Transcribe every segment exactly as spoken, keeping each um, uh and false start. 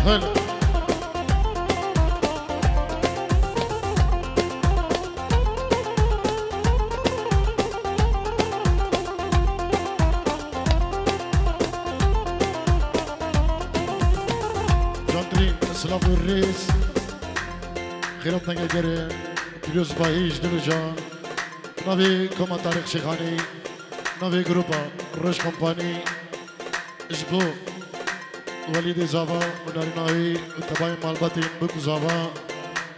Hela. Cantilî, silav û rêz. Xêrat nege gere, Pîrozbahî ji Dilican. Navê Koma Tarîk Şêxanî, navê grupa Roj Kompanî, ji bo Welîdê Zava û narîna wî û tebayên malbatên Bûk û Zava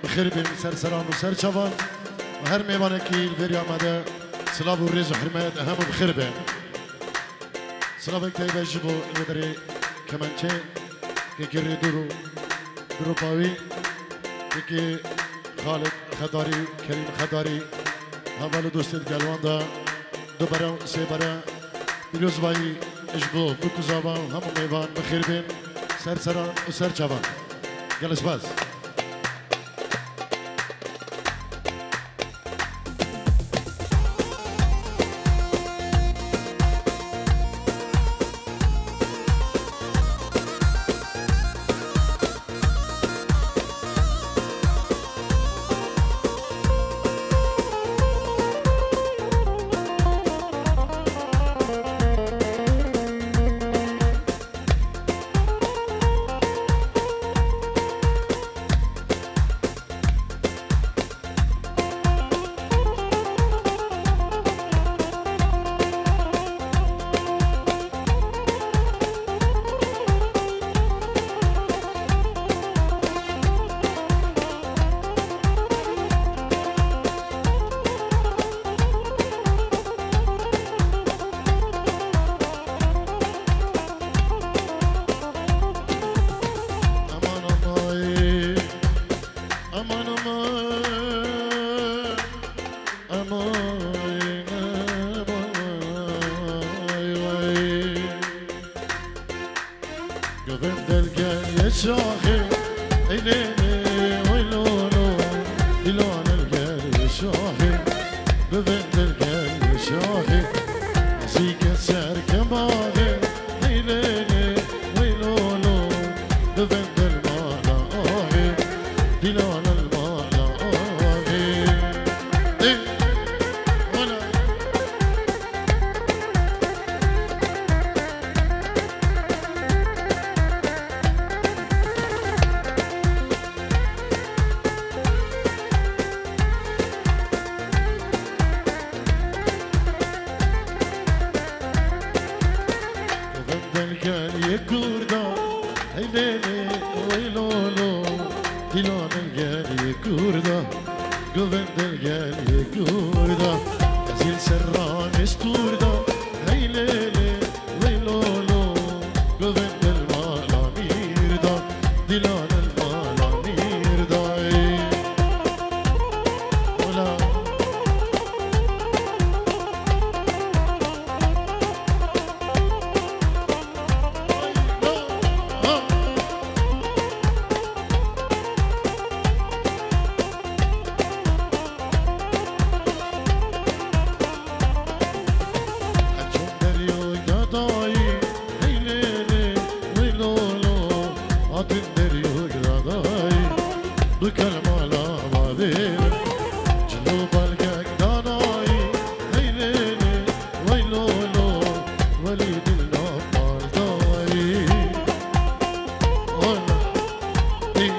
bi xêr bên ser seran û ser çavan û her mêvanekî li vêrî me de silav û rêz û hurmet hemû bi xêr bên. Silavek taybet ji bo li vê derê kemençê, kekê Rêdûr û grupa wî, kekê Xalid Xedarî û Kerîm Xedarî, heval û dostê digel wan de, du bere û sê bere, pîrozbayî ji bo Bûk û Zava û hemû mêvan bi xêr bên, ser seran û ser çavan. Gelek spas. Aman aman, aman aman, aman aman, aman aman. Govend el gel ye şaxê, ey lê lê, oy lo lo. Dîlan el gel ye şaxê, govend el gel ye şaxê. Zîke ser kemaxê, ey lê lê, oy lo lo. Govend el mala axê, dîlan el mala axê. Ê, wela. Govend el gel ye Kurda, hey lê lê, wey lo lo. Dîlan el gel ye Kurda, govend el gel ye Kurda. Ez ê li ser ranê stûr da, hey lê lê, wey lo lo. Govend el mala mîr da, dîlan el mala mîr da. Ola. Hey,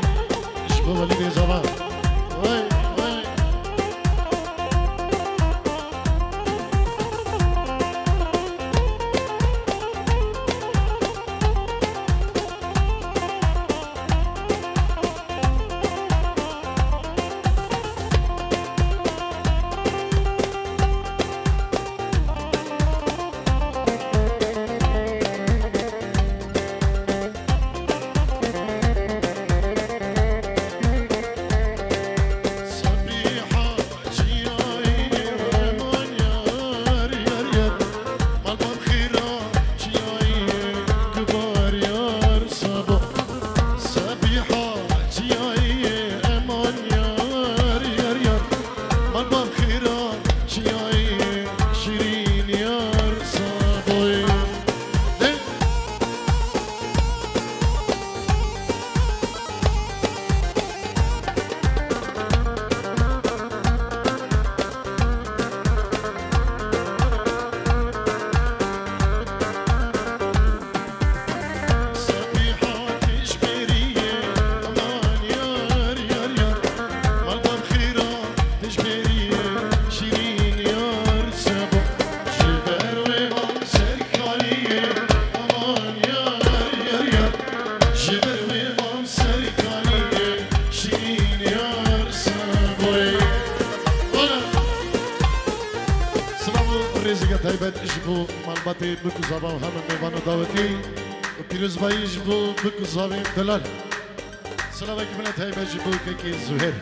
ji bo Welîdê Zava. Hey, hey. Zîke taybet ji bo malbatê Bik û Zava û hemî mêvan û dawetî û pîrozbayî ji bo Bik û Zavên delal. Silavekî min e taybet ji bo kekê Zuhêr.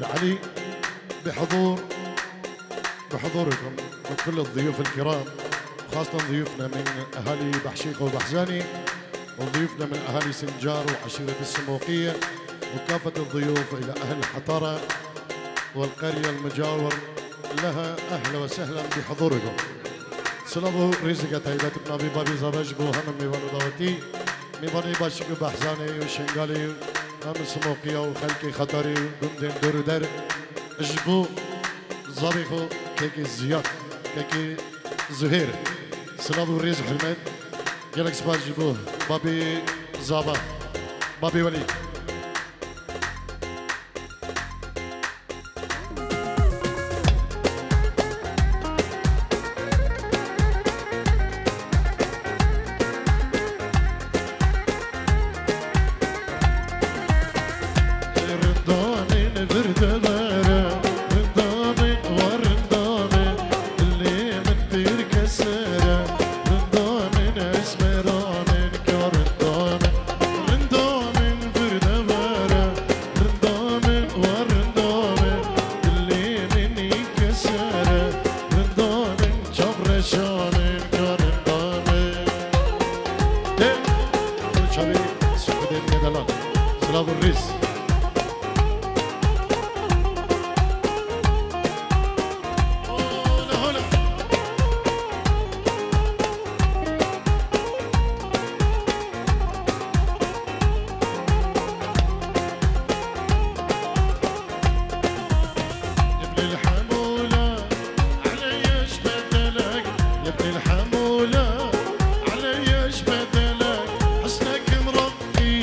علي بحضور، بحضوركم وكل الضيوف الكرام، خاصة ضيوفنا من أهالي بحشيخة وبحزاني، وضيوفنا من أهالي سنجار وعشيرة السموقية، وكافة الضيوف إلى أهل الحطارة والقرية المجاور لها، أهلا وسهلا بحضوركم. Silav û rêzeke taybet bi navê Babî Zava ji bo hemî mêvan û dawetî, mêvanê Başik û Behzanê û Şengalê û hem Simoqiya û xelkê Xetarê û gundên dor û der. Ji bo zavê xwe kekê Ziyad, kekê Zuhêr. Silav û rêz û hurmet. Gelek spas ji bo Babî Zava, Babî Welî. Rindanên vir de vere, rindanên wa rindanên, dilê min pêr kesere, rindanên esmeranên ka rindanên, rindanên vir de vere, rindanên wa rindanên, dilê min î kesere, rindanên çavreşanên ka rindanên. Dê, çavê Sifidê Nêdelan. Silav û rêz. يا ابن الحمولة، عليش بدلك، يا ابن الحمولة، عليش بدلك، حسنك مربي،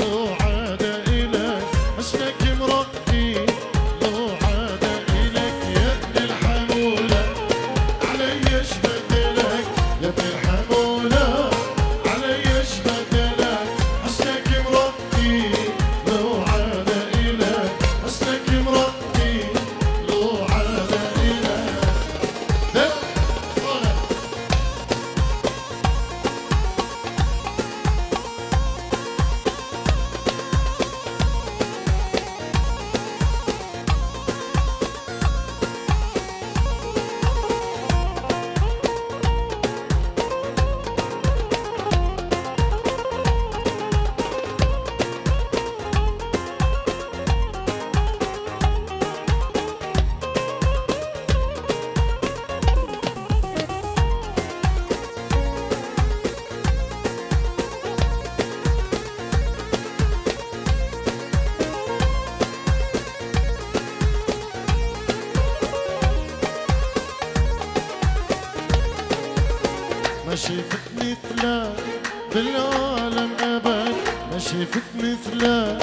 لو عاد إلك، حسنك مربي، لو عاد إلك، يا ابن الحمولة، عليش بدلك، يا ابن الحمولة، عليش بدلك، حسنك مربي، لو عاد إلك، حسنك مربي، لو عاد إلك. ما شفت مثله بالعالم أبد، ما شفت مثله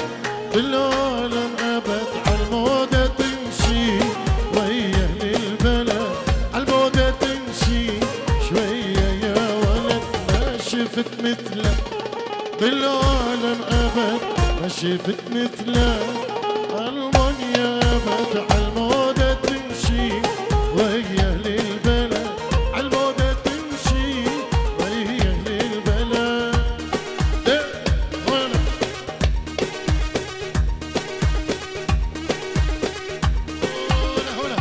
بالعالم أبد. عالمودة تمشي ويا أهل البلد، عالمودة تمشي شوية يا ولد. ما شفت مثله بالعالم أبد، ما شفت مثله. ألمانيا أبد، عالمودة تمشي ويا أهل البلد، عالمودة تمشي ويا أهل البلد. إيه، ولا. هولا، هولا.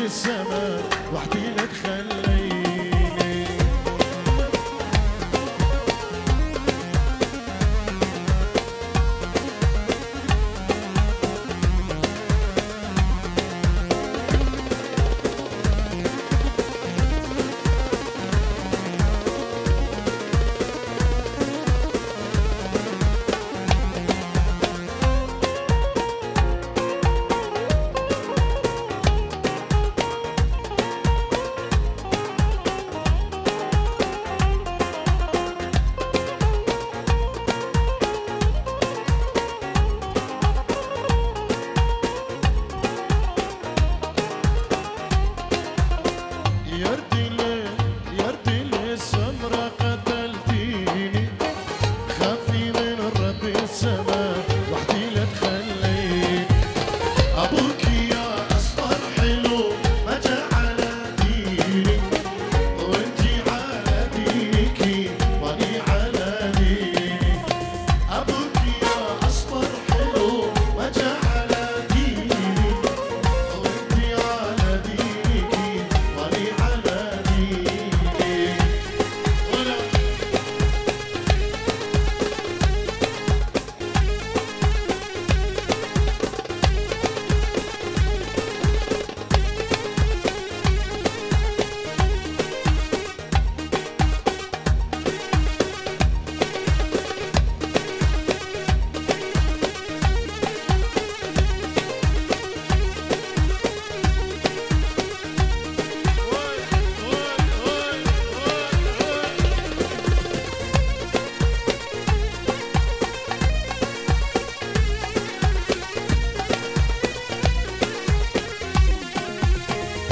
السما وحدي لا تخليني. يا ردي ليه، يا ردي ليه سمرة قتلتيني. خافي من ربي السما وحدي لا تخليني. أبوك يا أسمر حلو ما جا على ديني. وانتي على دينك واني على ديني. أبوك يا أسمر حلو ما جا على ديني. وانتي على دينك واني على ديني. ولا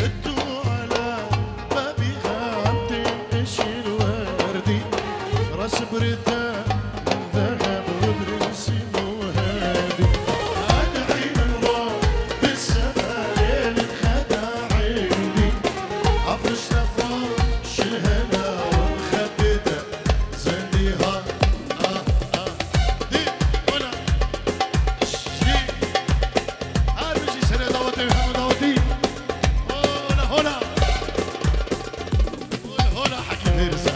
الدو على بابي غامدين ايش الوردي. راس برده من ذهب وبرسم وهادي. ادعي من رب السما ليل خدا عندي. افرش لفرش الهنا ومخبته. زندي ها، اه، اه. دي، ولا، شي. هر بيجي سنة دعوتي، هم دعوتي. هولا، هولا. هولا، هولا، حكي فيرسا.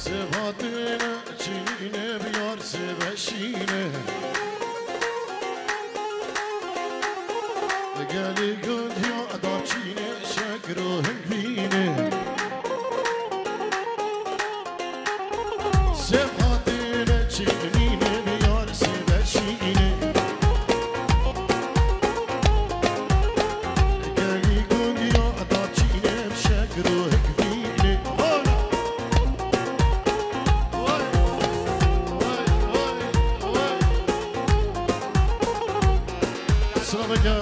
Sebatine çinine biyar sebeşine. Gelî gund ya darçîne şekro hingvîne. Sêv hatine çênîne biyar sêveşîne. Gelî gund ya darçîne şekro hingvîne. Hola! Silaveke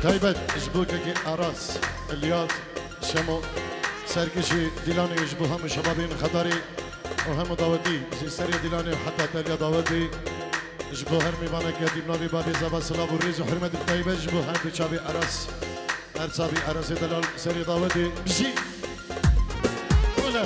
taybet ji bo kekê Aras Ilyas Şemo, sergişî Dîlanê ji bo hemû şebabên Xedarê û hemû dawetî ji serê Dîlanê heta teliya dawetî ji bo her mêvaneke dî bi navê Babê Zava silav û rêz û hurmet bi taybet ji bo her du çavê Aras. Her çavî Erasê delal serê dawetê bijî. Wele.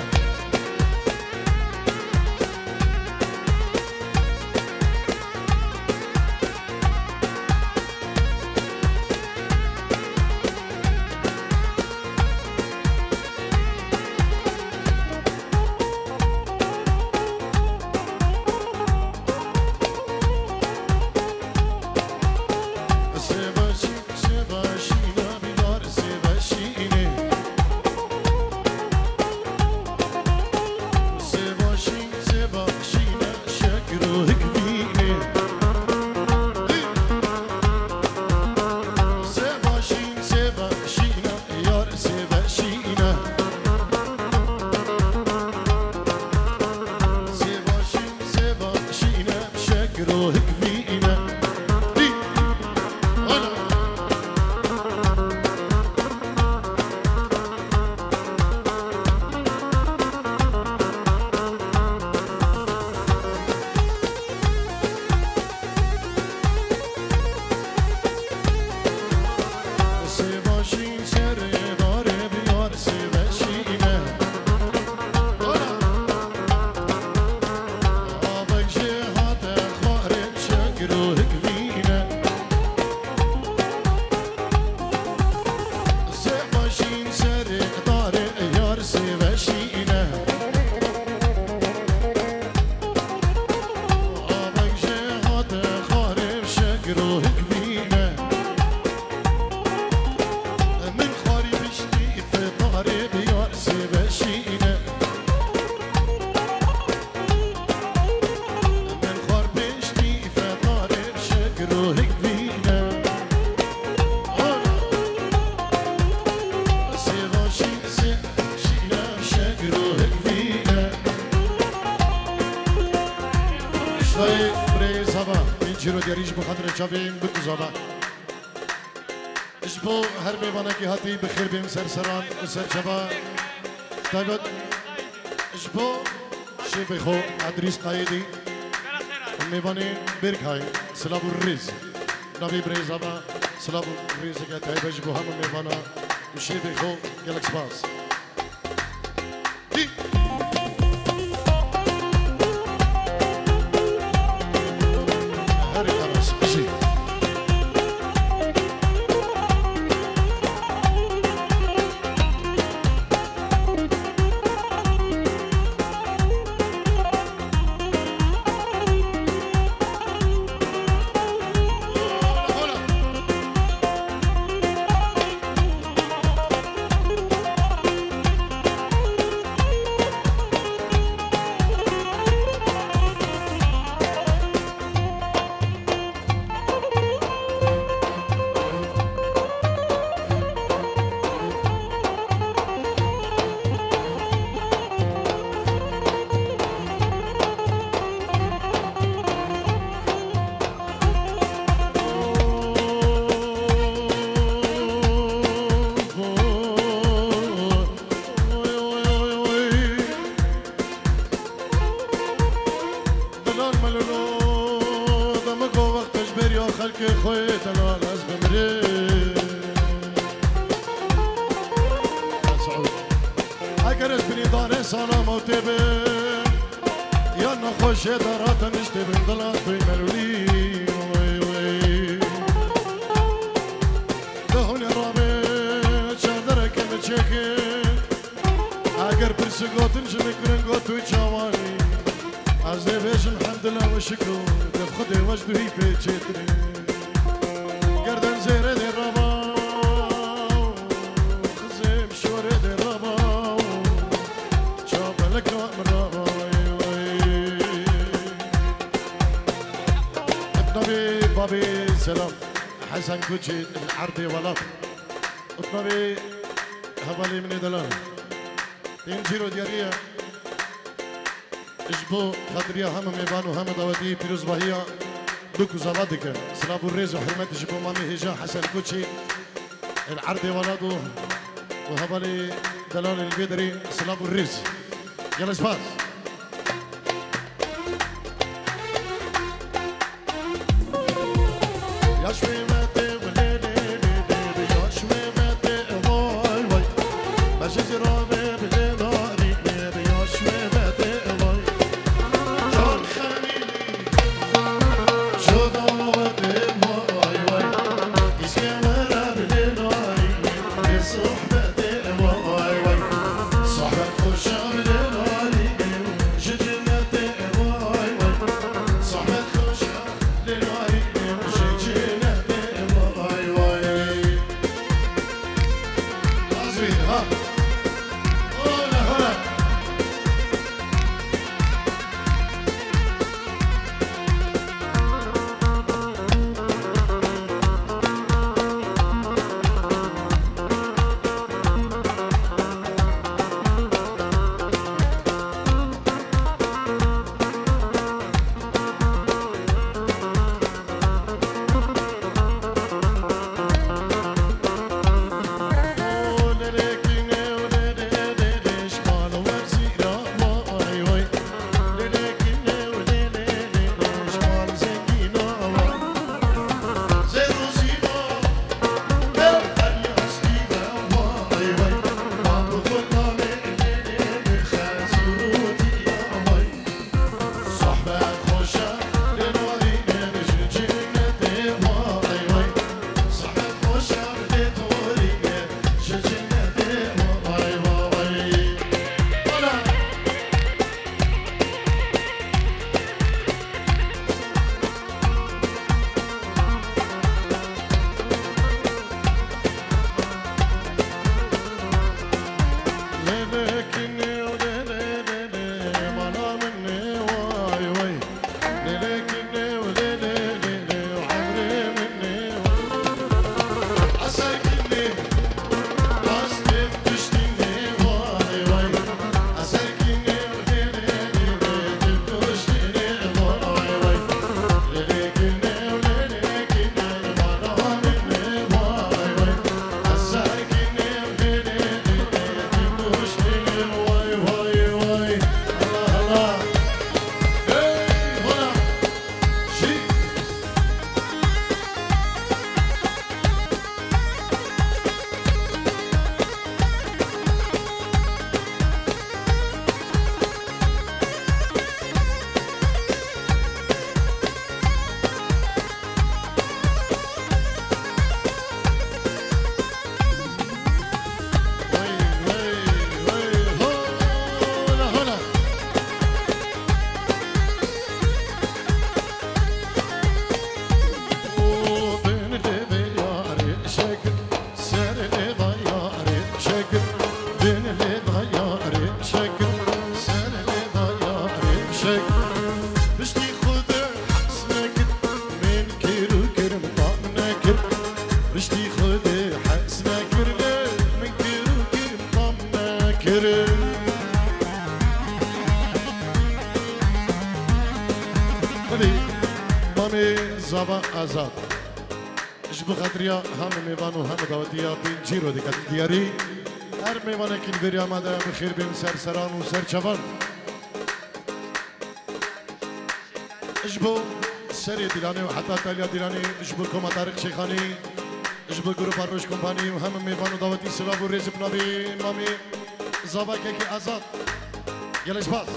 Cîro diyarî ji bo xatirê çavên bikuzava. Ji bo her mêvanekî hatî bi xêr bên ser seran û ser çava. Taybet ji bo şêfê xwe Edrîs Qayîdî û mêvanê Berkay, silav û rêz. Navê birêzava silav û rêzeke taybet ji bo hemû mêvana û şêfê xwe gelek spas. Delal melûlo, dema ku wextê ji beriya xelkê xwe delal ez bimirim. Eger ez binî darê sala mewtê bim, ya nexweşê de rate niştê bin, delal bê melûlî, wey, wey. De hûnê rabê çardereke min çêkin. Eger pirsî gotin ji min kirin got tu çawanî, ez dê bêjim hemdila we şikir, dev Xwedê we ji duhî pê çêtir e. Gerden zêrê dê raba, xizê şorê dê raba, çapelek min raba, wey, wey. Navê babê selam, Hesen Koçî, li erdê welat. Navê hevalê min ê delal. Tên cîro diyarî ye. Ji bo xatiriya hemû mêvan û hemû dawetî pîrozbahiya dûk û zava dikin. Silav û rêz û hurmet ji bo mamê hêja Hesen Koçî, el erdê welat û, û hevalê delalê li vê derê silav û rêz. Gelek spas. Piştî Xwedê hes nekir, min kir û kirim tam nekir. Piştî Xwedê hes nekir, min kir û kirim tam nekir. Hadi, Mamê Zava Azad. Ji bo xatirî ya hemî mêvan û hemî dawetiya pêncî ro dike diyarî. Her mêvanekî li vêrî amade ye, bi xêr bên ser seran û ser çavan. Ji bo serê Dîlanê û heta taliya Dîlanê, ji bo Koma Tarîq Şêxanî, ji bo Grupa Roj Kompanî û hemî mêvan û dawetî silav û rêz bi navê Mamê Zava Kekê Azad. Gelek spas.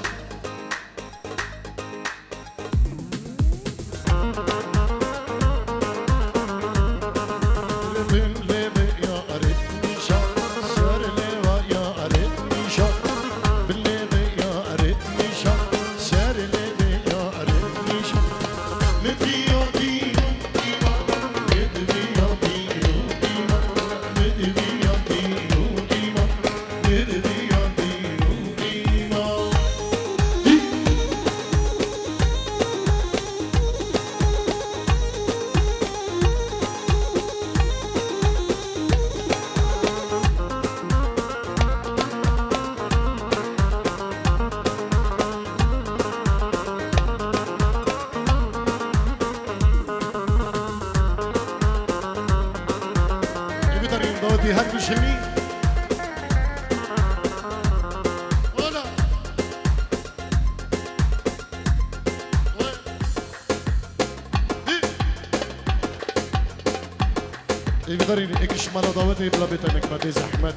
Ê guhdarên dawetî her bişênî. Ola. Ê guhdarên, êk ji mala dawetê bila bête mek me bê zehmet.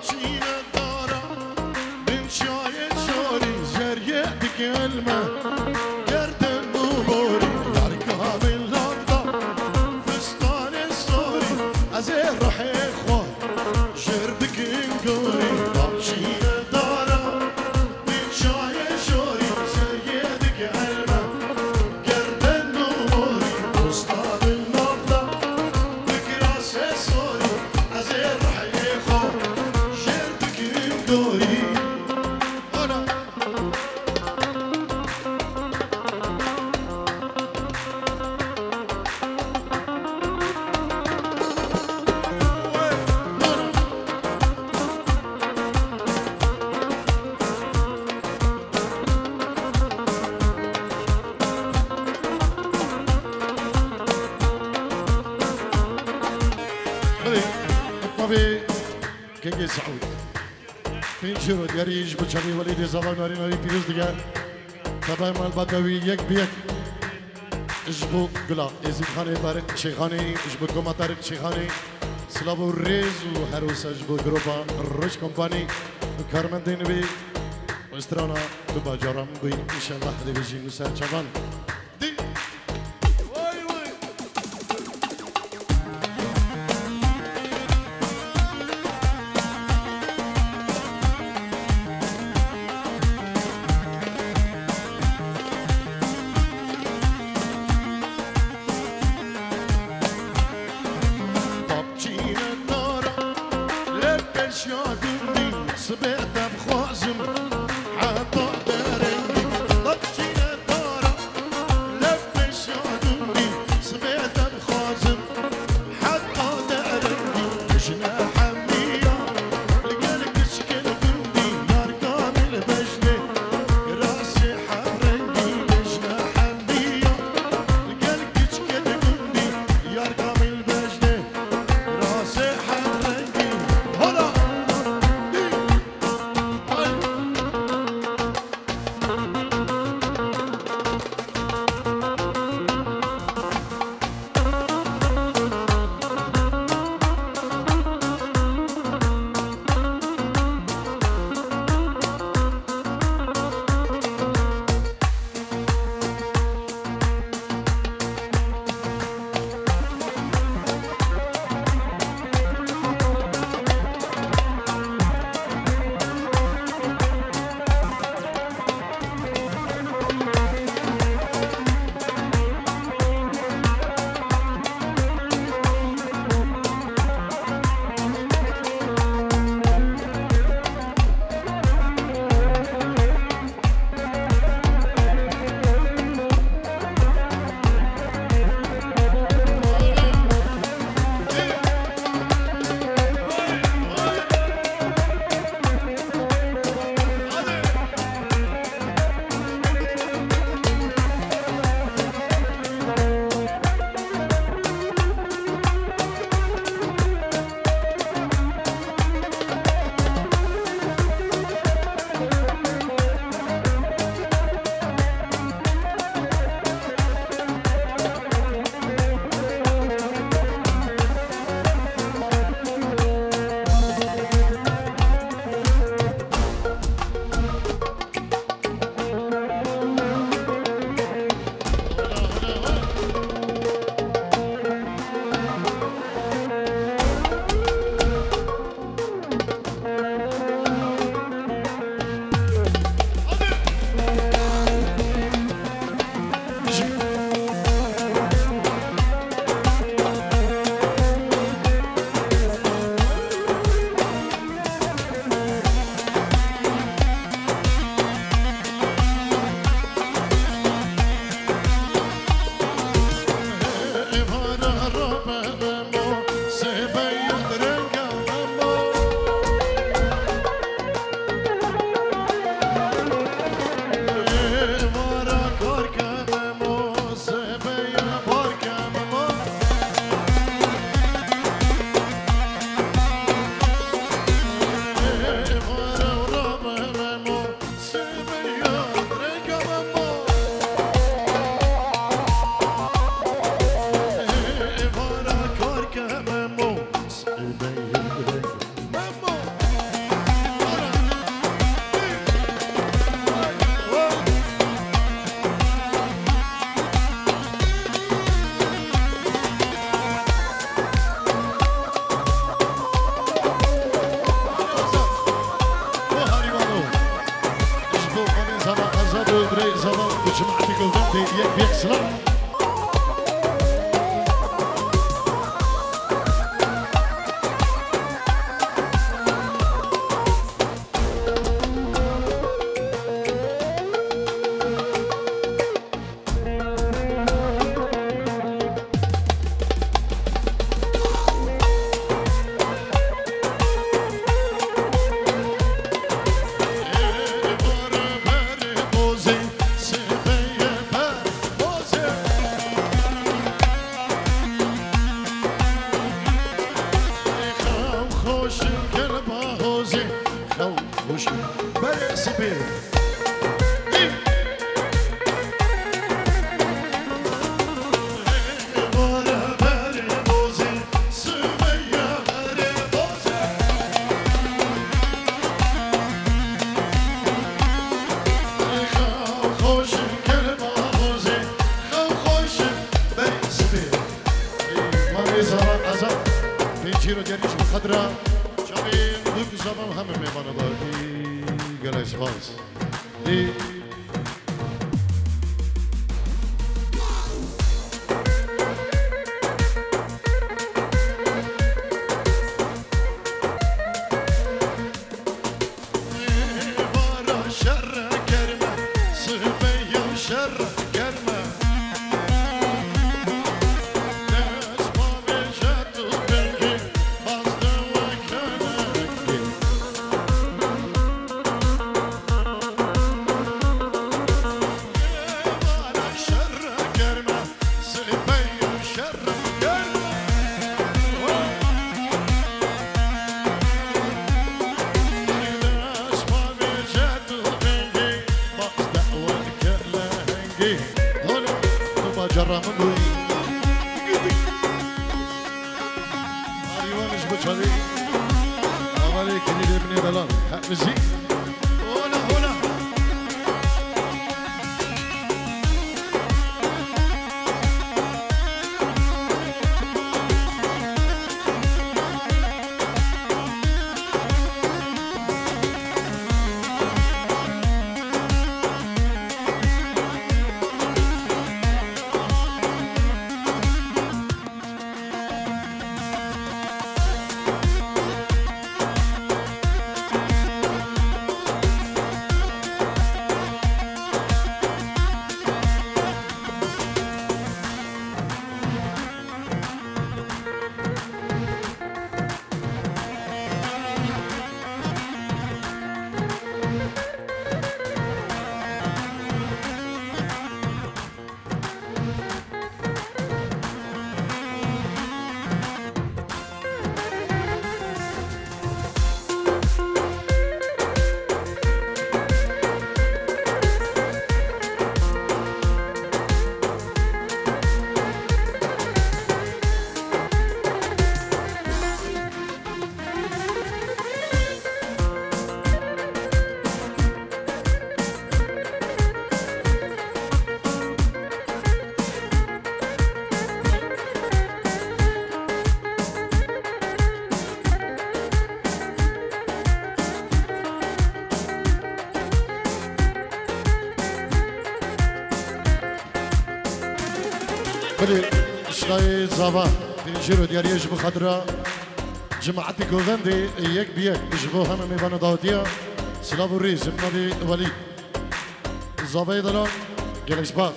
Çîne dara, bin çiyayê şorî, jeriyê digelme, gerden û borî, yar kamil lavda, fistanê sorî, ez ê ruhê xwe jêr bikin gorî. Çîne dara, bin çiyayê şorî, jeriyê digelme, gerden û borî, posta bin navda, bikira sê sorî, ez ê ruhê xwe jêr bikim gorî. Ana. Belê, mavê Kengê Seûd. Pênc euro diyarî ji bo çavê welêdê Zava Narîna wî pîroz dike. Tebay malbata wî yek bi yek. Ji bo Gula Êzîdxanê Tariq Şêxanê, ji bo Koma Tariq Şêxanê, silav û rêz û her wisa ji bo Gropa Roj Kompanî û karmendên wî û strana tu bacaran bûyî, înşellah divêjî nû ser çavan. Di. Şîro Derîş bi xedra çavê dûr zavam heme mêvana da. Gelek spas. Dî. Êvara şerre kerme, sibê yew şerre kerme. Dest bavêje tu vengî, baz de weke lengî. Êvara şerre kerme, sibê yew şerre kerme. Dest bavêje tu vengî, baz de weke lengî. Hole, tu bacara min bû. Arîwan ji bo çavê. Avalê kenî lê min ê delal. Hep mizî. Hole, hole. Belê, şinayê zava, pêncî ro diyariyê ji bo xatira cemaetê govendê yek bi yek ji bo heme mêvana dawetiya silav û rêz bi navê Welîd. Zavayê delal, gelek spas.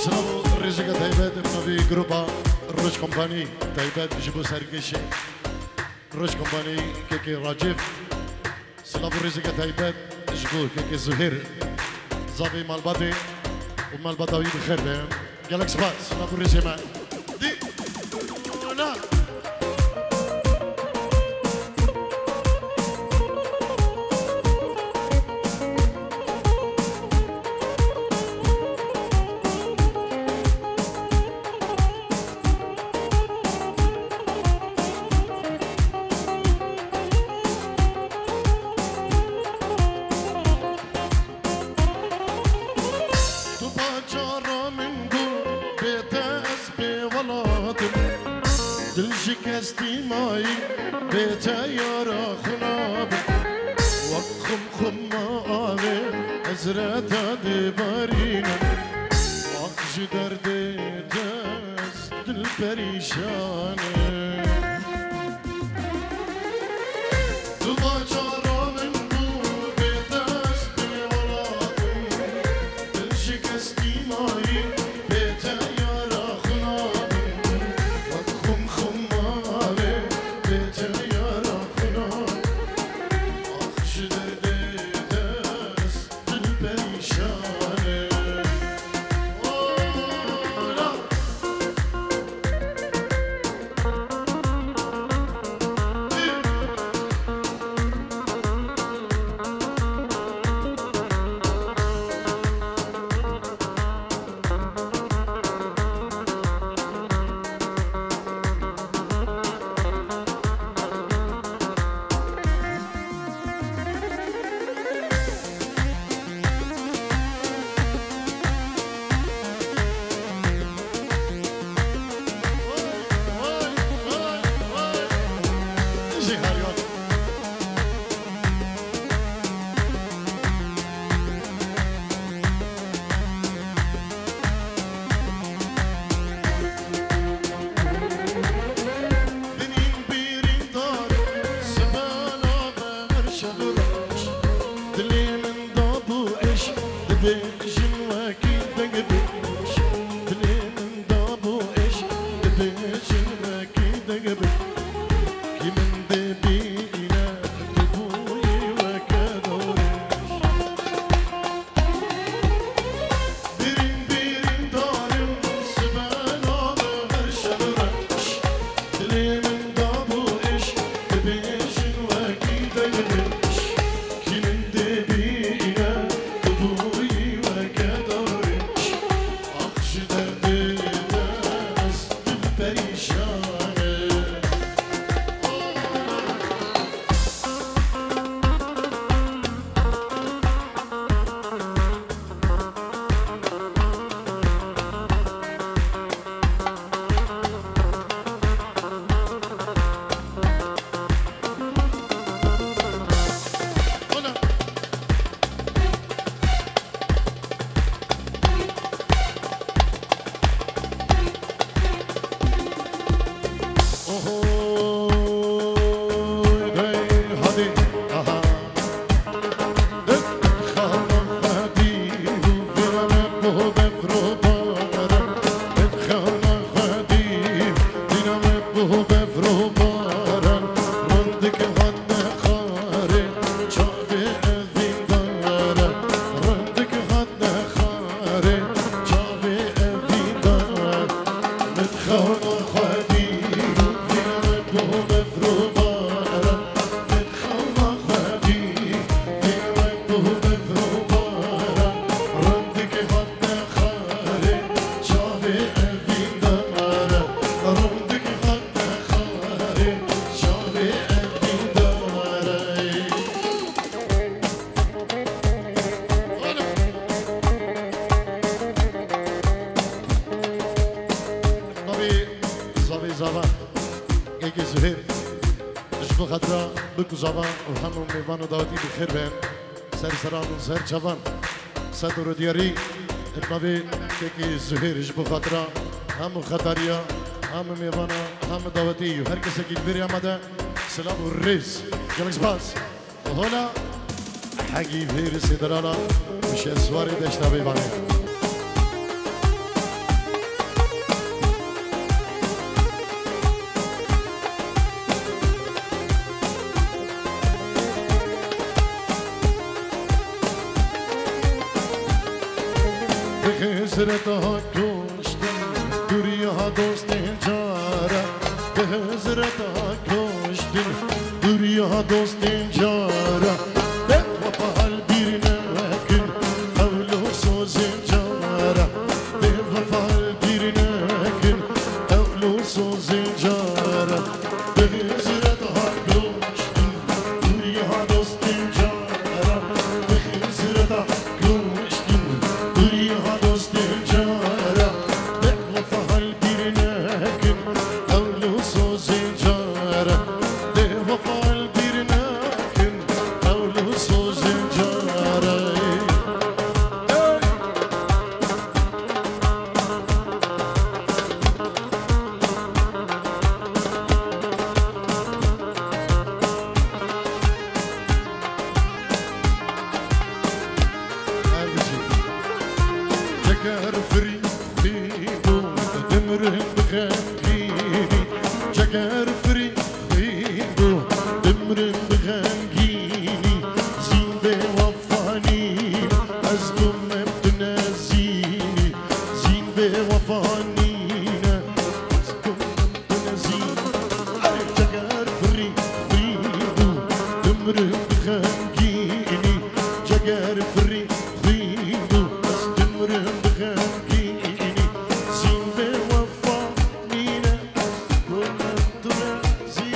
Silav û rêzeke taybet bi navê grupa Roj Kompanî, taybet ji bo serkêşê Roj Kompanî, kekê Racîv. Silav û rêzeke taybet ji bo kekê Zuhêr, zavê malbatê û malbata wî bi xêr be. Gelek spas, silav û rêzê me. Dî. Ola. Tu bacara min bû, bê te ez bê welat im. Dil şikestî mayî, bê te yara xwe nabim. Wek xum xum ma avê, ez re te dê barînim. Ax ji derdê te ez dil perîşan im. Tu bacara min bû, bê dest bê welat im. Dil şikestî mayî, bê te yara xwe nabim. Wek xum xum mavê, bê te yara xwe nabim. Ax ji derdê dest dil perîşan im. Ola. Çin wekî deng bin, kî min dê bîne, tu bûyî weke dorê. Birîn birîn darim, sibe nabe her şev reş. Dilê min dabû îşq, dibêjin wekî deng bin. Kî min dê bîne, tu bûyî weke dorê. Ax ji derdê te ez dil perîşan e. Navê zavê zavan, Kekê Zuhêr, ji bo xatira bik û zavan û hemû mêvan û dawetî bi xêr bên. Ser seran û ser çavan. Sed û diyarî, navê Kekê Zuhêr, ji bo xatira hemû xetariya, hemû mêvana, hemû dawetî û her kesekî li vêrê amade, silav û rêz. Gelek spas. Hola, hegî vêrê sê delala, û şeswarê deşta bêvanê. Bi hizreta kuştin, dûriya dostên cara. Bi hizreta kuştin, dûriya dostên cara. Bêwefa li bîr nekin, qewl û sozên cara. Bêwefa li bîr nekin, qewl û sozên cara. Bi hizreta kuştin, dûriya dostên cara. Bi hizreta kuştin, dûriya dostên cara. Bêwefa li bîr nekin, qewl û sozên cara. Bêwefa li bîr nekin, qewl û sozên cara. Hey! Ceger firî, firî bû, dimrim bi xemgînî. Ceger firî, firî bû, dimrim bi xemgînî. Zîn bêwefa nîne, ez bûm tu nezînî. Zîn bêwefa nîne, ez bûm tu nezînî. Ey ceger firî, firî bû, dimrim bi xemgînî. Ceger firî, firî bû, ez dimrim bi xemgînî. Zîn bêwefa nîne, ez bûm tu nezînî.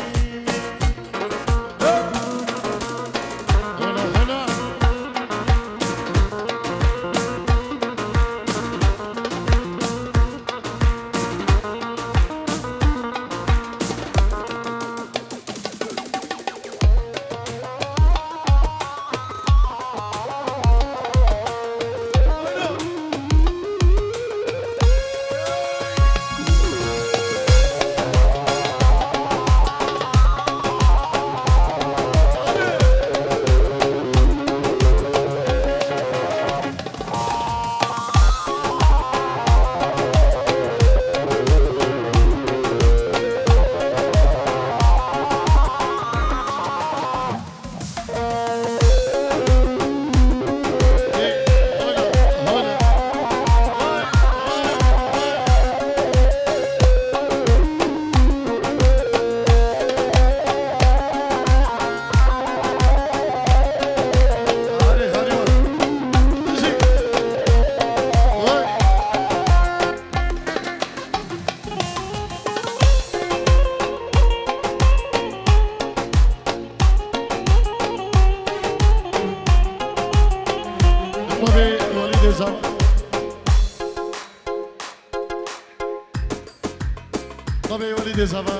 Navê Welîdê Zava,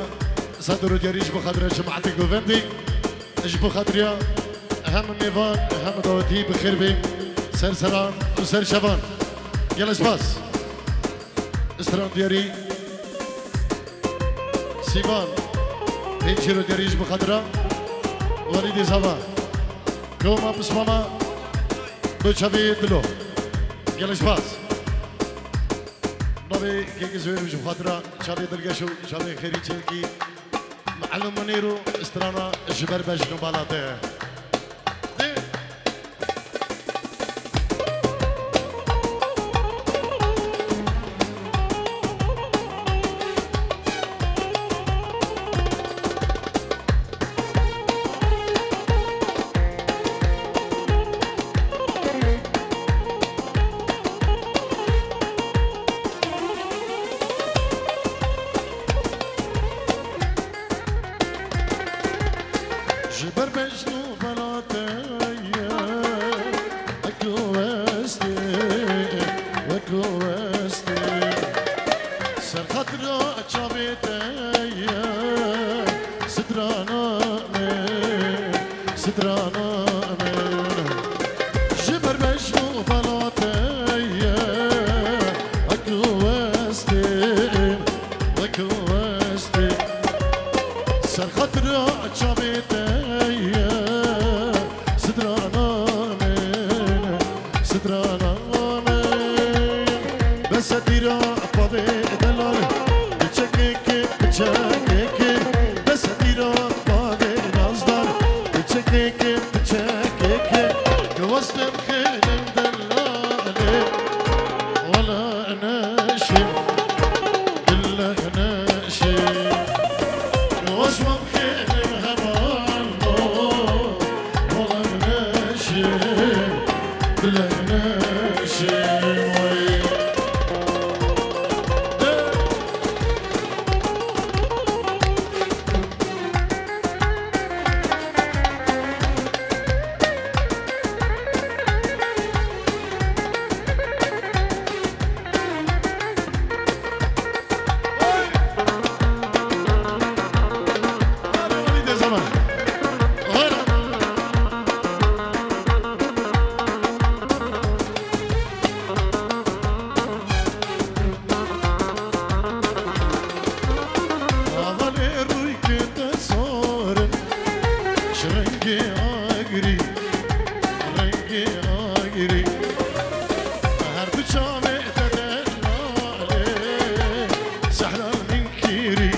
sedr û diyarî ji bo xatira cemaetê govendê, ji bo xatiriya hem mêvan, hem dawetî bi xêr bê, ser seran û ser şevan. Gelek spas. Stran diyarî Sîvan, pêncîro diyarî ji bo xatira Welîdê Zava. Kewma pismama bi çavê dilo. Gelek spas. Navê kekê Zewêr ji bo xatira çavê dilgeş û çavê xêrî çêkî. Melim Munîr û strana ji ber bejn û bala te. Dê. Ji ber bejn û bela te ye, wek westê, wek westê. Ser xatira çavê te ye, strana min, strana min. Ji ber bejn û bela te ye, wek westê, wek westê. Ser xatira çavê te ye, strana min, strana min. Bes e tîra bavê delal, piçekekê, piçekekê. Bes e tîra bavê nazdar, piçekekê, piçekekê. Ki westem xêlin delalê, wela neşim, billeh neşim. Ki westem xêlin heval bo, wela neşim, billeh neşim. Wey. Hevalê rûyê te sor in, ji rengê agirî, rengê agirî. Her du çavê te delalê, sehra min kîrî,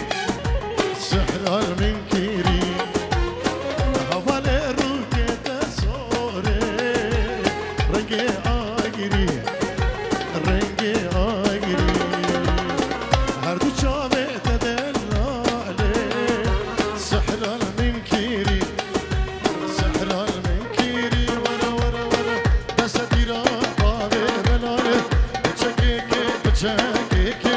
sehra min kîrî. Hevalê rûyê te sor e, rengê agirî, rengê agirî. Her du çavê te delalê, sehra min kîrî, sehra min kîrî. Were, were, were, dest e tîra bavê belalê, piçekekê, piçekekê.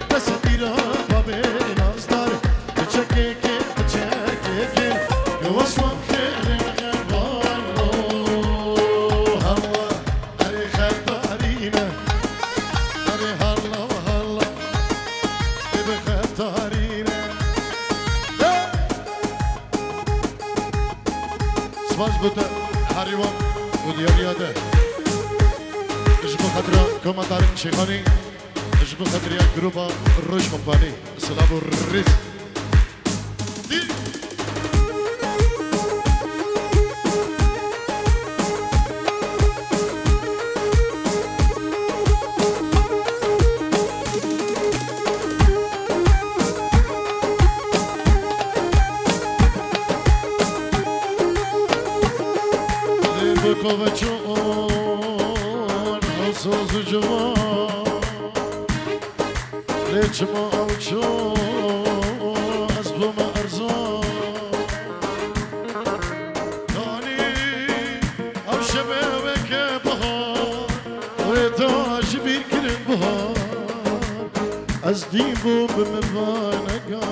Dest e tîra bavê nazdar, piçekekê, piçekekê. Wesmam xêrê heval bo, hewa. Erê xetarîne, erê halla halla, ê bi xetarîne. Spas bo te, herî wan û diyariya de. Ji bo xatira Koma Tarîk Şêxanî, ji bo xatiriya gruba Roj Kompanî, silav û rêz. Lê bi koveçon, hosuz û ciwan. Lê çima ew çû, ez bûme erzan. Danî ew şevê weke bihar, wê da ji bîr kirin bihar. Ez dîn bûm bi min vanega.